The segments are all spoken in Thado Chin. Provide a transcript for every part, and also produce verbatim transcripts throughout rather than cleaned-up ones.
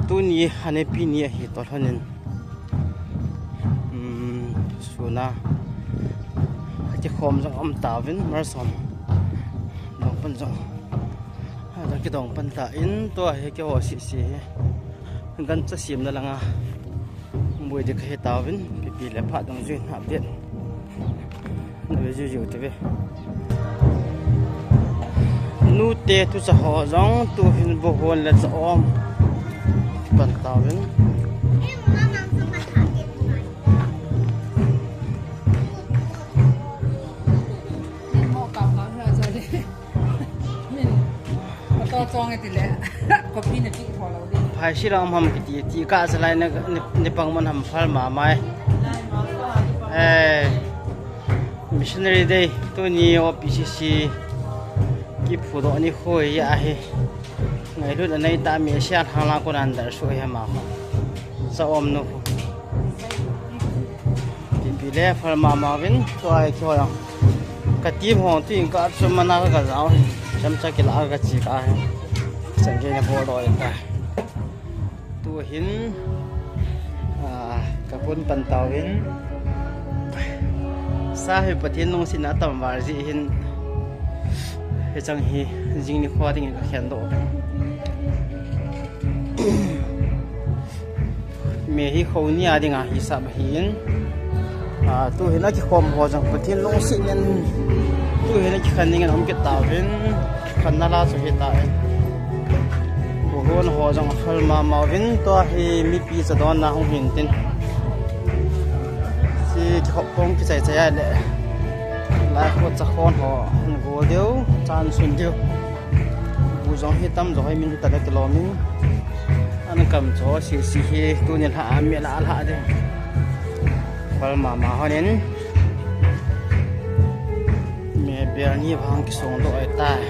Tuni a nipi ni ahi toh lhonin, um, suna akikhom jong um tauvin, March som dong pan jong, ha, jong kidong pan tan, tua hi keiho sese hi gancha semna langa boi ding kahi tauvin, pipi le phat dong jui na update. Nui juiyu te ve. Nute tucha ho jong tuhin buhon le cha-om pan tauvin. Phai si lam ham kiti, ti kah cha lai na, ni, ni pang man ham phal mama e. Eh, Missionary Day, tuni O P C C kiphudoh nikho ahi. Ngailut anei ta mi sia thang la kon under su he ma. Cha-om nu. Pipi le phal mama uvin, tua hi keiho jong. Ka team ho tuin ka chu mana ka jao hi. Chomcha kila ka chi ka hi. Chan gei na bol doh ta. Tuhin, ah, ka pun pan tauvin. Sa hi Pathen lungsetna atam val jeh hin. Hichang hi jing nikho dingin ka khendoh. Me hi kho ni a dinga hisap ahin. Ah, tuhin akikhom ho jong Pathen lungsetnin, tuhin akikhen dingin um kit tauvin, khanna la chu hitan. Buhon ho jong aphal mama uvin, tua hi mipi cha donna hung hin tin. Si kikhop kong kichai chai a le. Lai kho cha khon ho, an go diu, chan sun diu. Bu jong hi tam jo hoi min ta le kilom in. An kam cho sese hi tuni lha a mi la lha ding. Phal mama honin. Me bel ni vang kisong doh ahitai.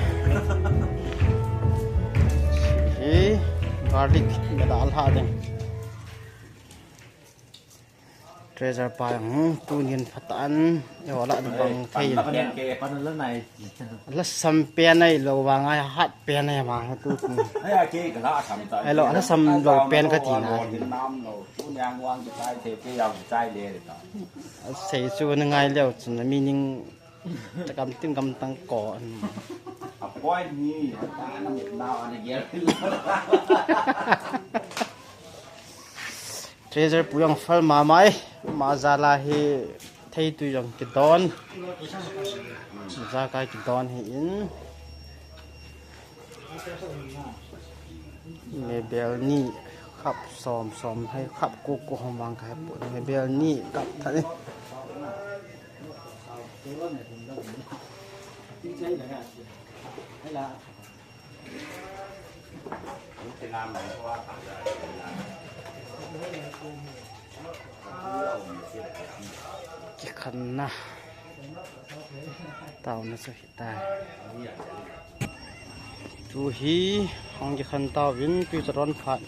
Hi garlic mi la lha ding. Treasure pa jong tunin phatah in, eiho la bang thei. Pan la nai. La sam pen ahilou vang a hat pen ahi ma tu. Ai, a ke ka la sam ta. Ahilou, la sam lou pen kati na. Nam lou. Tu nyang wang ki chai the, ke yang chai le ta. Sei chu na ngai leu chun meaning ta kam tin kam tang ko. A point ni, ta na mit na an gel. Treasure pu jong phal mama e, ama jal a hi theitui jong kidon. Jaka kidon hi in. Me bel ni khap som som hai khap ko ko hom vang kai pu. Me bel ni kap tha ni. Kikhanna. Taona chu hitai. Tu hi hung kikhan tauvin, tui cha don phat.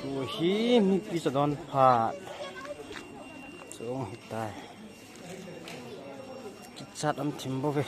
Tu hi mipi cha don phat. Chung hitai. Kichat am thim bou ve.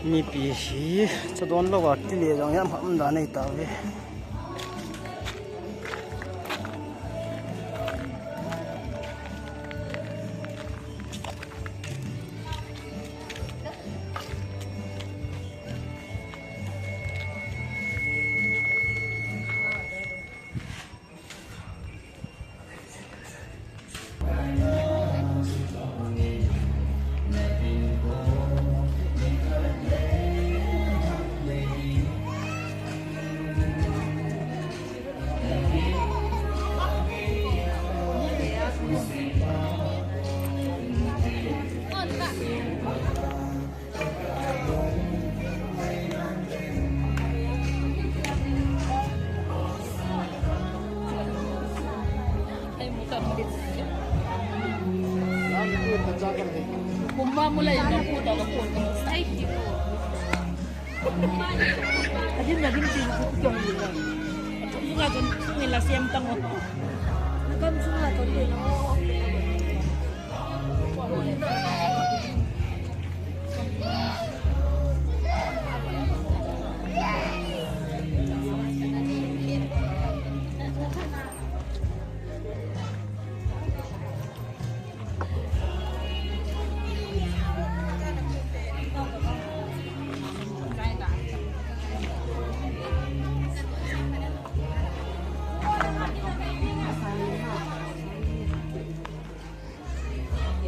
Mipi hi chadon louva kile jong jam ham dan nei tave. Kumba mulai na puta ka puta. Adin na din tin ku kyong ni na. Bunga don sungi la siam tang o. Na kam sunga ton ni na.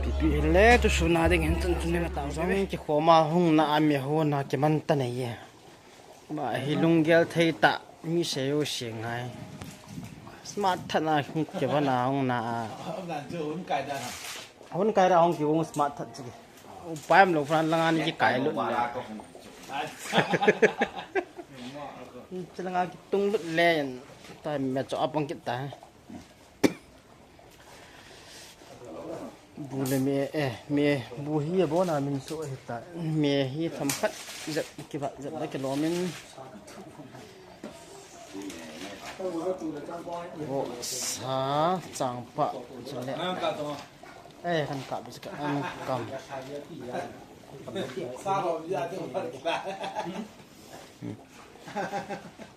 Pipi hile tu suna ding hin tun tun na tau jong kikhoma hung na a mi ho na kiman ta nei ye. Ba hi lunggel thei ta mi se u se ngai. Smart tha na hung ke ba na hung na a. Hun kai ra hung ki hung smart tha chi. Upai am lo phan langa ni ki kai lut le. Chi langa ki tung lut le. Ta me cho apang kit ta. Bu le me, eh, me, bu hi a bona min su hi ta. Me hi themkhat jep kiba jep la kilom in. Vohsa, changpah, chule. Eh, kan kap bik ka, an kam.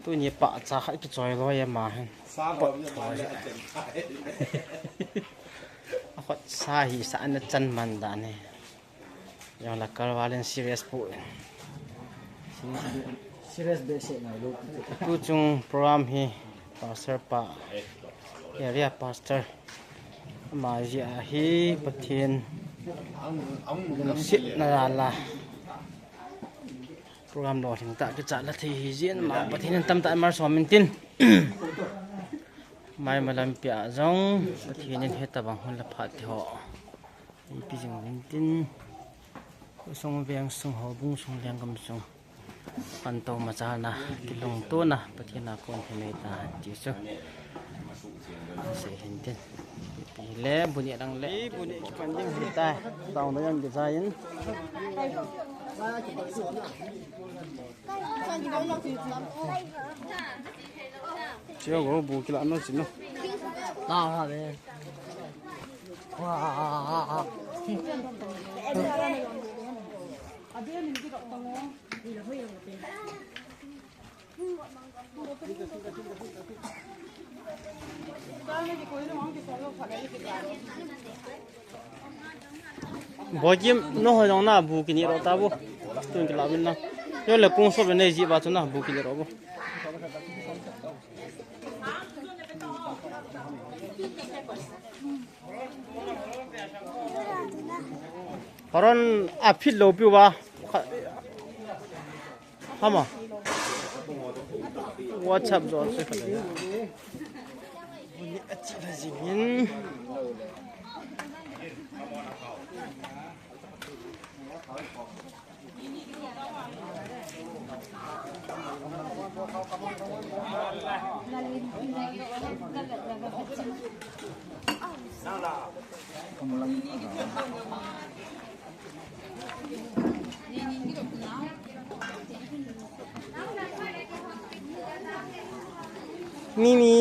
Tuni pahcha khat kichoi loi e ma hin. Pot loi. Khotsa hi sa ana chan man dan e. Jong la kal val in serious pu. Serious behseh ngai lou. Tu chung program hi pastor pa, area pastor. Ama jeh a hi Pathen lungsetna jal a program lolhing tah kichat la thei hi jeh in ama Pathen in tamtah in malsom in tin. Mai malam pia jong Pathen in hitabang hun le phat te ho ipi jing in tin. Khosung veng sung, houbung sung, lenggam sung. Panto machalna, kilungtona, Pathen a kon hi mei ta, ti chu. Sei hin tin. Pi le, bu ni dang le. Pi bu ni kipan ding hi ta. Tao na yang design. Chiu go bu kila no chino. Ta ha be. Wa. Boikim, no ho jong na bu kini ro ta bu. Tun kila bin na. Yo le kung so be nei ji ba chu na bu kini ro bu. Horon a phit lou piu va. Hama. WhatsApp jo se kha le. Ni a chi la jing in. Mimi.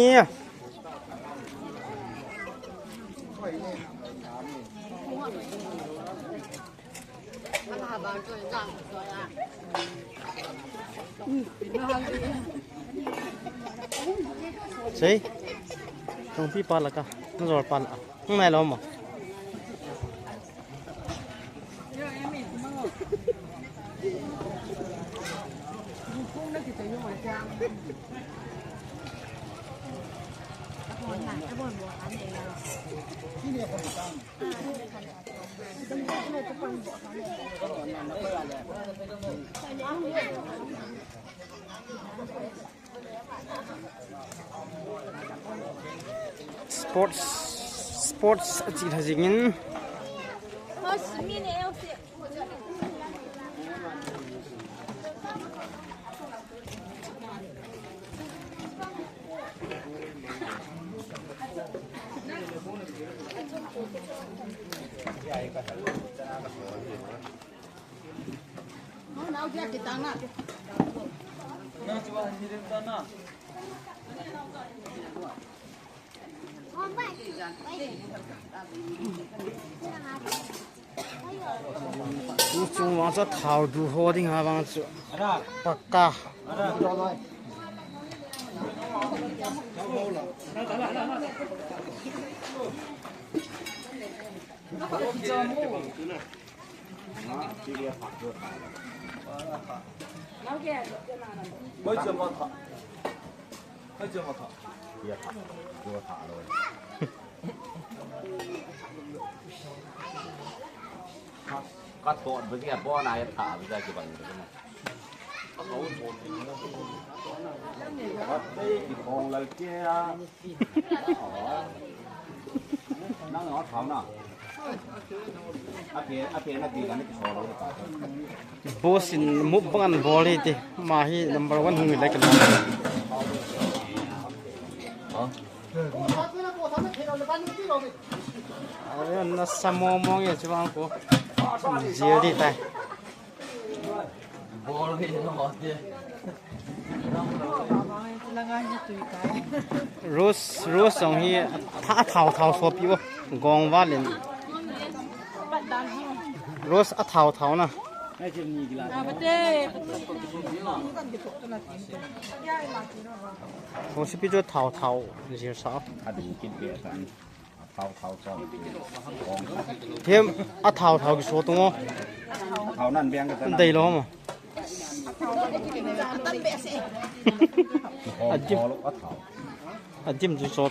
Sei. Tong pi pa la ka. Nang jor pa la. Nang nai lo mo. Sports, sports a chi la jing in. Tuchung vang chu thao du ho ding ha vang chu. Pakka. Ka tot bagi a bon a ya tha bagi a kibang bagi na. Ka ko bon. Ka te ki khong lal ke a. Nang a thau na. A ke, a ke na ti ka ni ki so lo ta. Boss in mukbang an bol hi ti. Ma hi number one hung le ka. Ha? Are na samo mo nge chuang ko. Jel di tai. Bol hi no te. Rose, Rose jong hi a tha, a thao thao sopi bo. Gong valin. Rose a thao thao na. Rose pi jo thao thao jil sa. Ka ding kit be sa. Thao thao chang. Hem a thao thao kiso tung o. Thao nan beng ka tan. Dei lo mo. Adim. Adim chu so.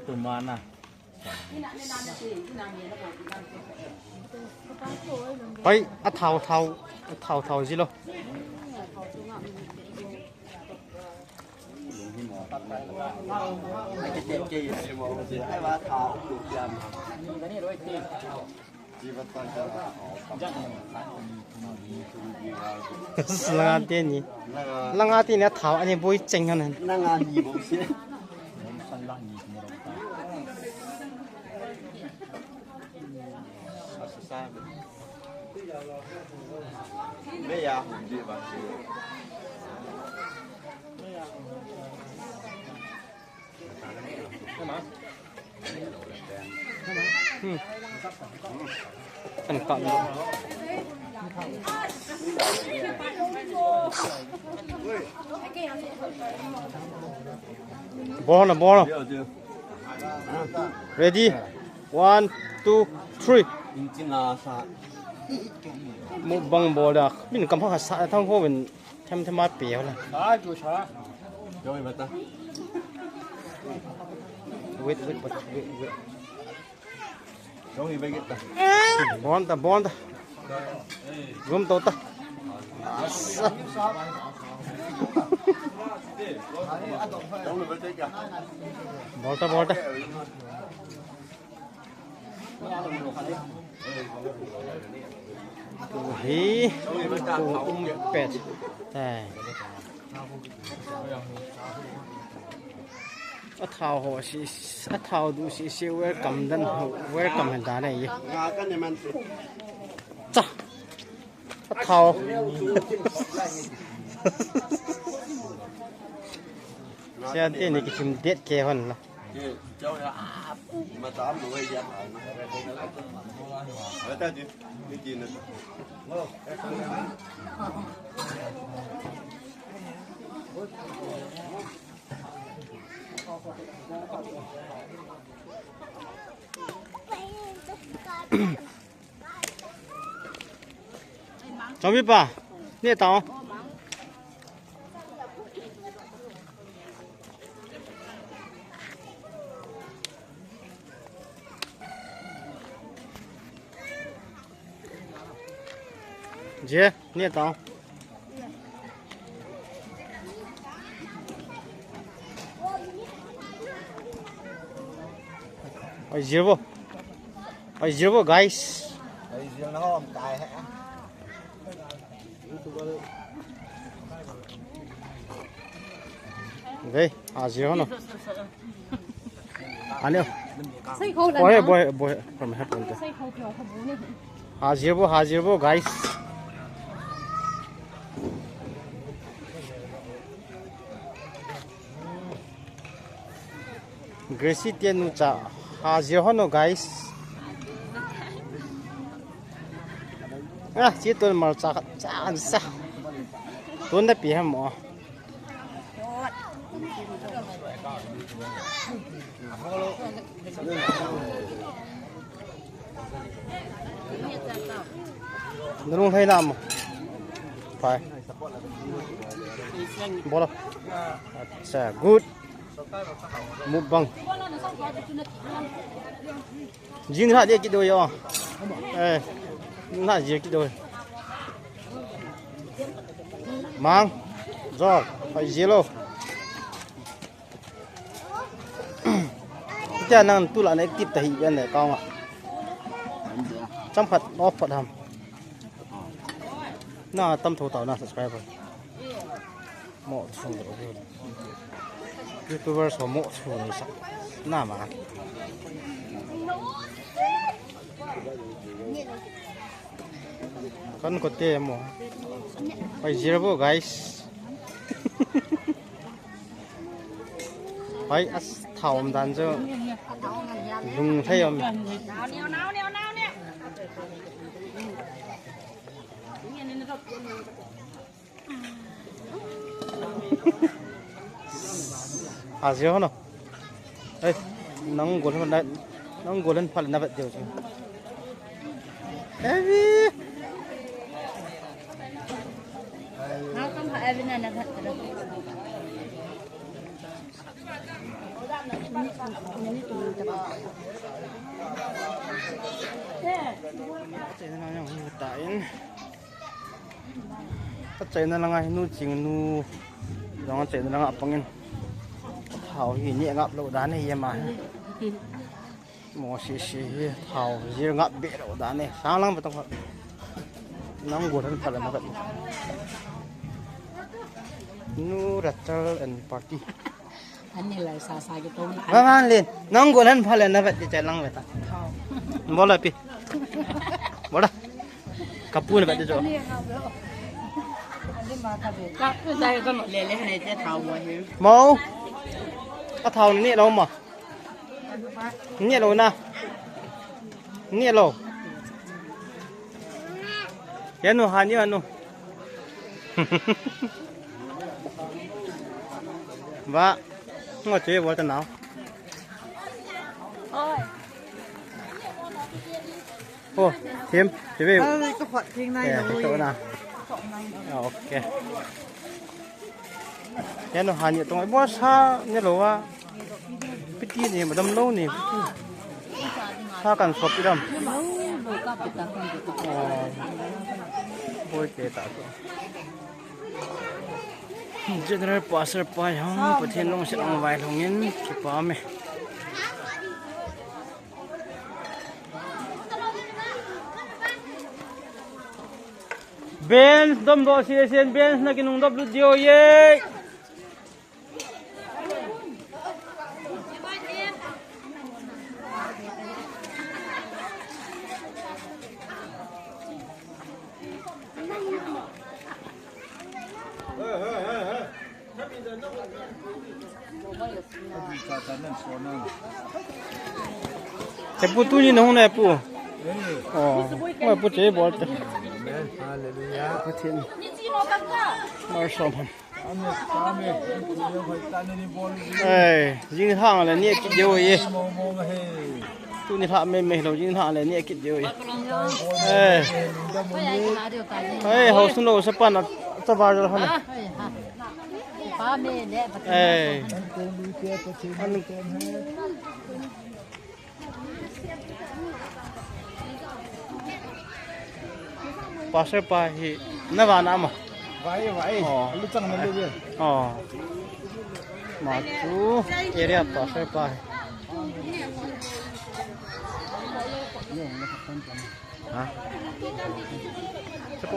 Tumana. Hoi, athao thao, athao thao jilou. Langa teni. Langa teni athao ani boi cheng han. Langa ni bou se. Ball na ball. Ready? One, two, three. Mukbang bol da. Min kam ha sa thang ho min them them a pe ho la. Sa tu sa. Joi bata. Wait, wait, wait, wait, wait. Jong hi bagi ta. Bol ta, bol ta. Gum to ta. Asa. Bol ta, bol ta. Hi. Ku um pet. Tai. Athao ho si, athao du si, si welcome dan ho, welcome dan ai. Cha. Athao. Sian te ni kichim det ke hon la. Chongpi pa, ne tao. Je, ne tao. Oi, zero. Oi, zero, guys. Oi, zero na hom tai he. Ve, a zero no. Aneo. Boy, boy, boy, from head on. A zero, a zero, guys. Gracie Tianu cha ha zero hon o, guys. Ah, chi tun mal cha cha an sa. Tun da pi ham o. Nung hai nam. Pai. Bola. Acha, good. Mukbang. Jing ha dia kit do yo. Eh. Na dia kit do. Mang. Jor. Pai zero. Tia nang tu la na active ta hi ben le ka nga. Cham phat off phat ham. Na tam tho tao na subscriber. Mo thu. YouTuber so mo thu ni sa. Na ma. Kan ko te mo. Pai zero bo, guys. Pai as thao um dan chu. Lung thei um. Ha zero no. Ei, nang gol na, nang gol phat na vet deu chu. Evi. Achaina langa hi nu Chingnu jong achaina langa pangin. Thao hi neh ngap lou dan ahi ama hi. Mo sisi hi thao jir ngap be lou dan ahi. Sang lang ba tong khat. Nang gol han pha le na vet. Nu Rachel and party. Ani lai sa sa ki tong na. Ba man le. Nang gol han pha le na vet ti chai lang ve ta. Bol a pi. Bol a. Ka pu na vet ti jo. Ka pu dai ka no le le ne te thao mo hi. Mo. Ka thao ni lo ma. Ni lo na. Ni lo. Ya nu ha ni anu. Ba. Ngo che bol ta nao. Oh, thim, thim. Ai, ka phot thing nai lo. Eh, to na. Ah, okay. Yan no hani tong ai bo sa ni lo wa. Piti ni madam lo ni. Sa kan sop idam. Lo, lo ka pita kan pita. Oh. Boi te ta to. General Pastor Pai hong, Pathen lungset hong vailhung in, kipah e. Bench, domdoh sesen, bench na kinungdop lut diu ahi. He pu, tuni na hung na he pu. Oh, pu che bol te. Amen. Hallelujah. Pathen. Mar som han. Amen. Amen. Ei, jing hang le ni kit diu ahi. Tuni lha mei mei lou, jing lha le ni kit diu ahi. Eh. Eh, hou sun lou sa pan a, sa var jal hana. Eh. An Pastor pa hi na va na ma. Vai, vai. Oh. Lu chang na lu ve. Oh. Ma chu area pastor pa hi. Ha? Sa ko.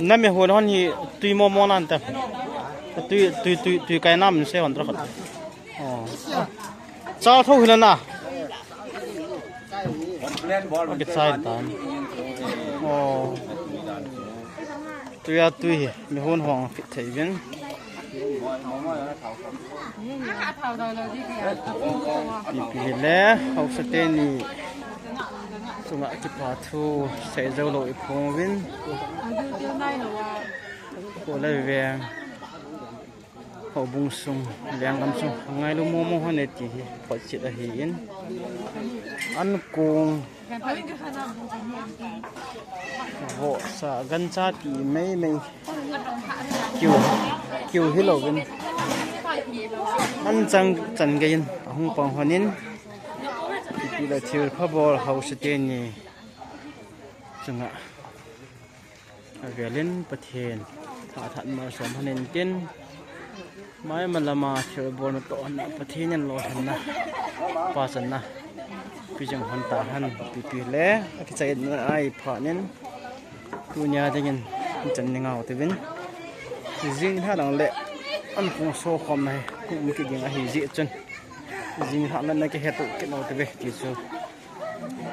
Na me hon hon hi tui mo mo nan ta. Tui, tui, tui, tui kai nam se hon tra khat. Oh. Chal tho hi la na. Kichai tan. Oh. Tui a tui hi, mi hon hong fit thei vin. Pipi le, haosa teni. Chunga kipa thu, sei jou lou i phong vin. Ko le veng. Houbung sung, lenggam sung, ngailu momo hon e ti hi, khotchet ahin. An kong, vohsa, gancha ti mei mei. Kiu, kiu hilou vin. An chang chan gei in, ahung pang hon in. Ipi la thil pha bol haosa teni. Chunga. Avelin Pathen, tha that malsom hon in tin, mai malama thilbol natoh hon a Pathen in lolhinna, pachanna, pijing hon ta hen, pipi le, akichaina a iphat in, tunia dingin, ichan ni ngau tivin, jing lha lang le, an kong so khom na hi, kong um kit ding ahi jeh chun, jing lha na na kihe to kit nau tive, ti chu.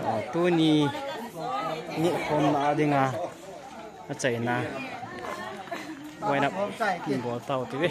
Ah, tuni ni khom na dinga achaina. Wine up bol tau tive.